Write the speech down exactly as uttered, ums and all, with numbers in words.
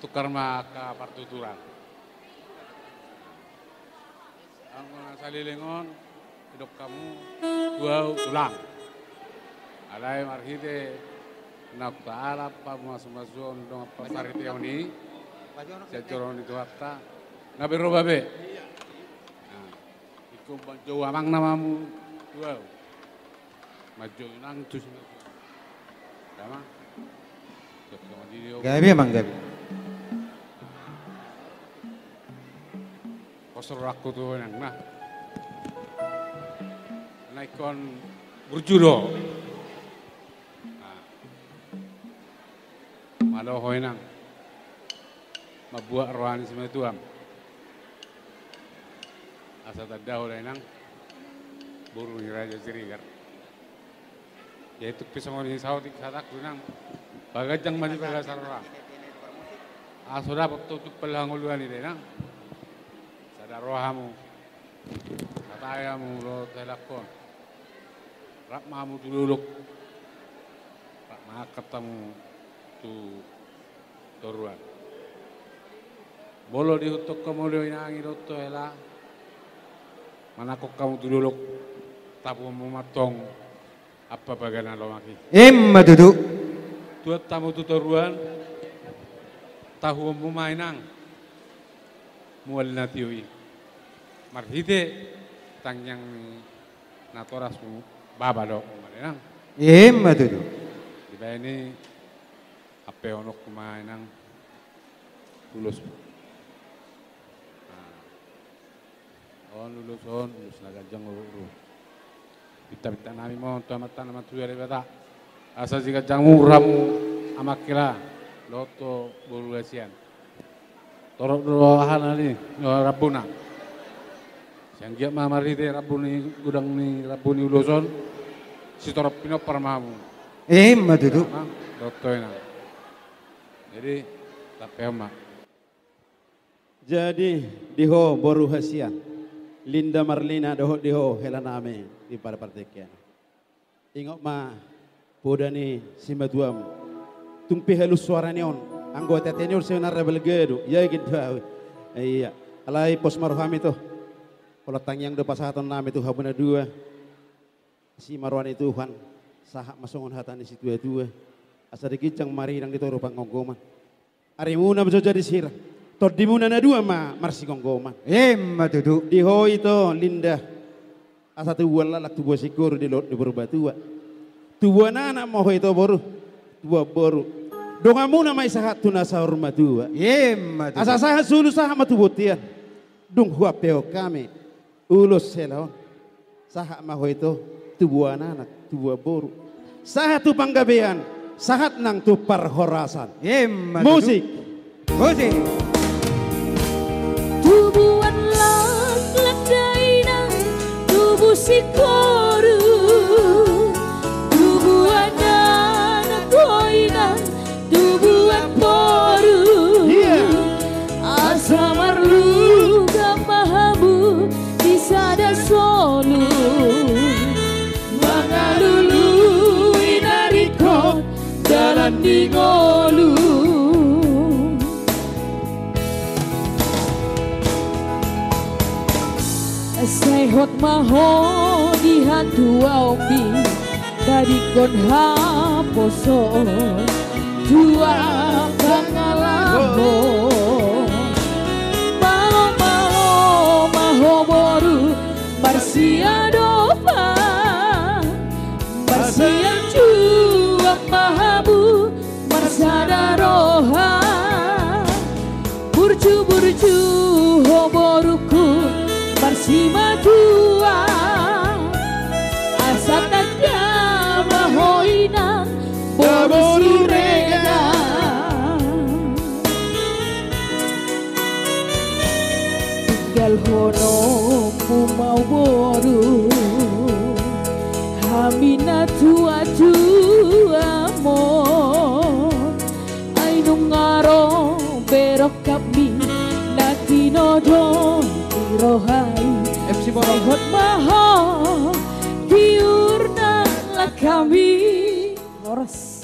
Tukar ma angka partuturan. Anggo na saleleng on, didok hamu tu ahu tulang. Alai marhite na hutahalap pamasumasu on dohot pamarhiteon i sian joro ni Tuhanta, na berubah be. Nah, ingkon manjou amang nama hamu tu ahu. Manjou inang tu si Gabe amang, gabe. Pos rohangku tu ho inang, na ingkon burju do. Nah. Malo ho inang. Mambuat roha ni simatuam. Asa tanda ho da inang. Boru ni Raja Siregar. Jadi tung pe songon i saotik sahatangku inang. Paganjang ma di bagasan roha. Asa dapot ho tumpal hangoluan i da inang. Sada roha hamu. Sahat ma hamu dohot helangkon. Rap ma hamu tu dolok. Rap ma angkat hamu tu toruan. Molo diihuthon hamu do inang i dohot hela. Manangkok hamu tu dolok. Tapuhon hamu ma antong. Apa bagana lomak i. Ima tutu. Tuat hamu tu toruan. Tahuhon hamu ma inang. Mual na tio i. Marhite tangiang ni natoras bapa do. Inang. Ima tutu. Dibaen i. Ampehononku ma inang. Ulos. Nah. On ulos on, ulos na ganjang do. Pinta-pinta nami ma on tu Amanta na martua Debata. Asa siganjang umur hamu amang hela, dohot boru hasian. Torop do ahana ni, rambuna. Sai anggiat ma marhite rambu ni godang ni rambu ni ulos on. Sitorop pinompar ma hamu. Ima tutu. Dohot ho inang. Jadi, tampehon ma. Jadi, di ho boru hasian, Linda Marlina dohot di ho hela nami di partingkian. Ingot ma poda ni simatuam. Tung pe halus soara ni on, anggo ateate ni on sebenarna balga do, yakin do ahu. Ia, alai pos ma rohami tutu. Holan tangiang do pasahaton nami tu hamu na dua. Asi ma roha ni Tuhan, sahat ma songon hata ni situatua. Asa di ginjang marinang, di toru panggomgoman. Arimuna ma jala jadi sirang. Tondimuna na dua ma marsigomgoman. Ima tutu. Di ho ito Linda. Asa tubuan laklak tubuan singkoru di lot ni Purbatua. Tubuan anak ma ho ito boru. Tubuan boru. Donganmuna ma i sahat tu na saur matua. Ima tutu. Asa sahat solu sahat ma tu bontean. Dung huampehon hami. Ulos hela on. Sahat ma ho ito, tubuan anak, tubuan boru. Sahat tu panggabean, sahat nang tu parhorasan. Ima tutu. Musik. Musik. Tubuan laklak da inang, tubu singkoru. Tubuan anak ho inang, tubuan boru. Asa marlunga ma hamu di sada solu. Mangalului na ringkot dalan ni ngolu. Sai hot ma ho di hatuaonmi. Tadingkon haposo tua pangalaho. Malo malo ma ho boru marsiadopan. Marsianjuan ma hamu marsada roha. Burju burju ho borungku marsimatua. Asa tanda ma ho inang boru Siregar. Tinggalhononmu ma ho boru hami na tuatuamon. Ai nunga ro be rongkapmi na tinodo ni roha i. M C Borok. Sai hot ma ho tiur na langkami. Horas.